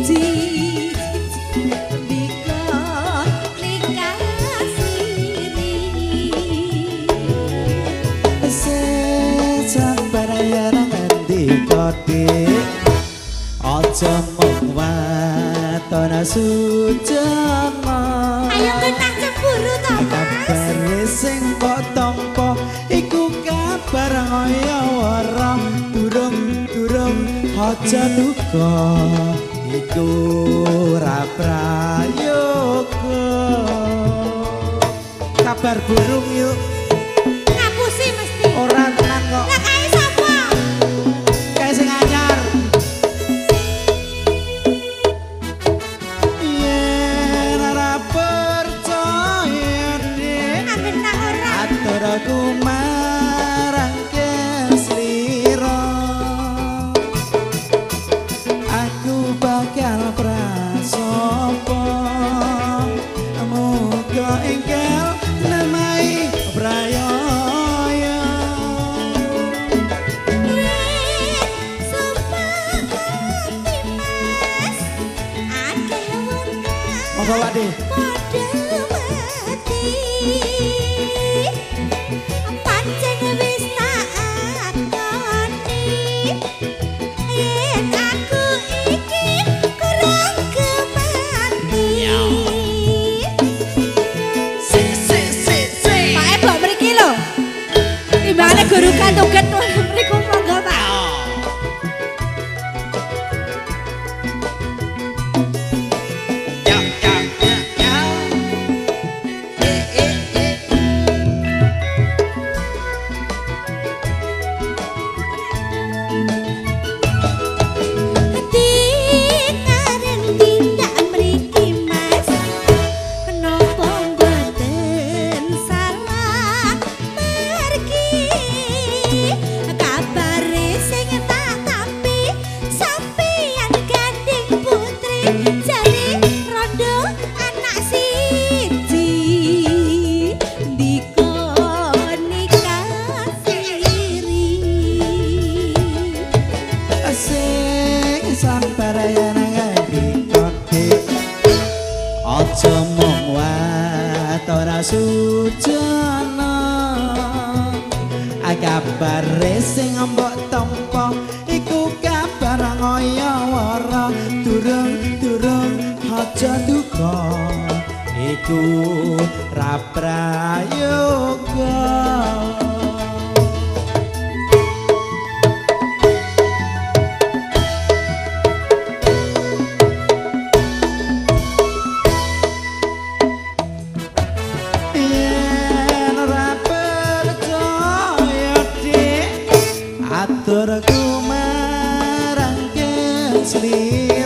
siji ndika nikah siri. Sabar yen ngendika Dik, aja mung waton sujana. Ayo genah cemburu to Mas. Kabare sing mbok tampa iku kabar kaya wara, durung durung aja duka iku ora prayoga. Kabar burung yuk. Ngapusi mesti. Ora tenan kok. Lah kae sapa? Kae sing anyar. Yen ora percaya Dik, Angenah ora. Aturaku marang keslira, aku bakal prasopo. Muga engkel nemahi prayaya. Sumpah ati Mas, akeh wong Monggo Pak De. Padha mati. Pancen wis tak akoni yen aku iki kurang kemati. Sik sik sik sik. Pak E mbok mriki lho. Timbangane guru katuget mriku monggo Pak. Ya ya ya ya. Eh eh eh. Ati karen tindak mriki Mas, kenapa mboten salah pergi? Kabare sing tak tampi sampeyan gandeng putri jare rondo anak siji ndika nikah siri. Sing sabar yen ngendika Dik, aja mung waton sujana. Kabare sing mbok tampa iku kabar kaya wara, durung durung aja duka iku ra prayoga. Yen ora percaya Dik, aturku marang keslira.